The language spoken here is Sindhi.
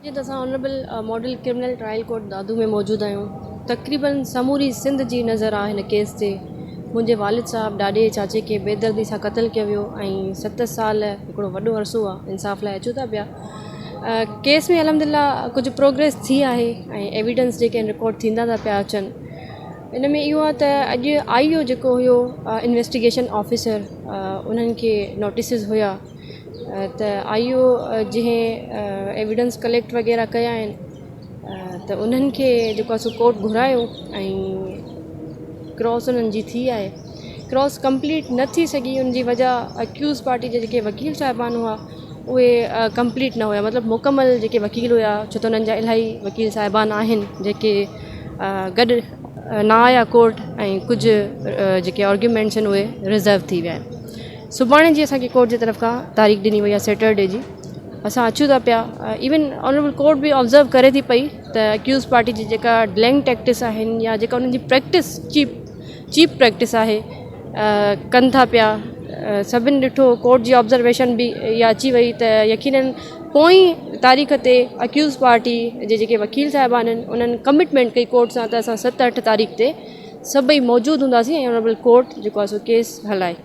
جيئن ته اسان honourable model criminal trial court Dadu ۾ موجود آهيون تقريبن سموري سنڌ جي نظر آهي هن ڪيس تي. منهنجي والد صاحب ڏاڏي چاچي کي بيدردي سان قتل ڪيو ويو ۽ 7 سال هڪڙو وڏو عرصو آهي انصاف لاء اچون ٿا پيا. ڪيس ۾ الحمدلله ڪجهه پروگريس ٿي آهي ۽ ايويڊنس جيڪي آهن رڪارڊ ٿيندا ٿا پيا اچن. ان ۾ اهو آهي ته اڄ آئي او جيڪو هيو انويسٽيگيشن آفيسر انهن کي نوٽيسز هيا ته آئي او جنهن ايويڊنس ڪليڪٽ وغيره ڪيا آهن ته انهن کي جيڪو آهي سو ڪورٽ گهرايو ۽ ڪراس انهن جي ٿي آهي ڪراس ڪمپليٽ نه ٿي سگهي ان جي وجه اڪيوز پارٽي جا جيڪي وڪيل صاحبان هئا اهي ڪمپليٽ نه هيا مطلب مڪمل جيڪي وڪيل هيا ڇو ته انهن جا الاهي وڪيل صاحبان آهن جيڪي گڏ نه آيا ڪورٽ ۽ ڪجهه جيڪي آرگيومينٽس آهن اهي رزرو ٿي ويا آهن. سڀاڻي جي اسان کي ڪورٽ جي طرف کان تاريخ ڏني وئي آهي سيٽرڊي جي اسان اچون ٿا پيا ايون آنريبل ڪورٽ به آبزرو ڪري ٿي پئي ته اڪيوز پارٽي جي جيڪا ڊلينگ ٽيڪٽس آهن يا جيڪا انهن جي پريڪٽس چيپ چيپ پريڪٽس آهي ڪن ٿا پيا سڀني ڏٺو ڪورٽ جي آبزرويشن به اها اچي وئي ته يقينن پوئين تاريخ تي اڪيوز پارٽي جي جيڪي وڪيل صاحبان آهن انهن ڪمٽمينٽ ڪئي ڪورٽ سان ته اسان 7 8 تاريخ تي سڀئي موجود هونداسين ۽ آنريبل ڪورٽ جيڪو آهي سو ڪيس هلائي.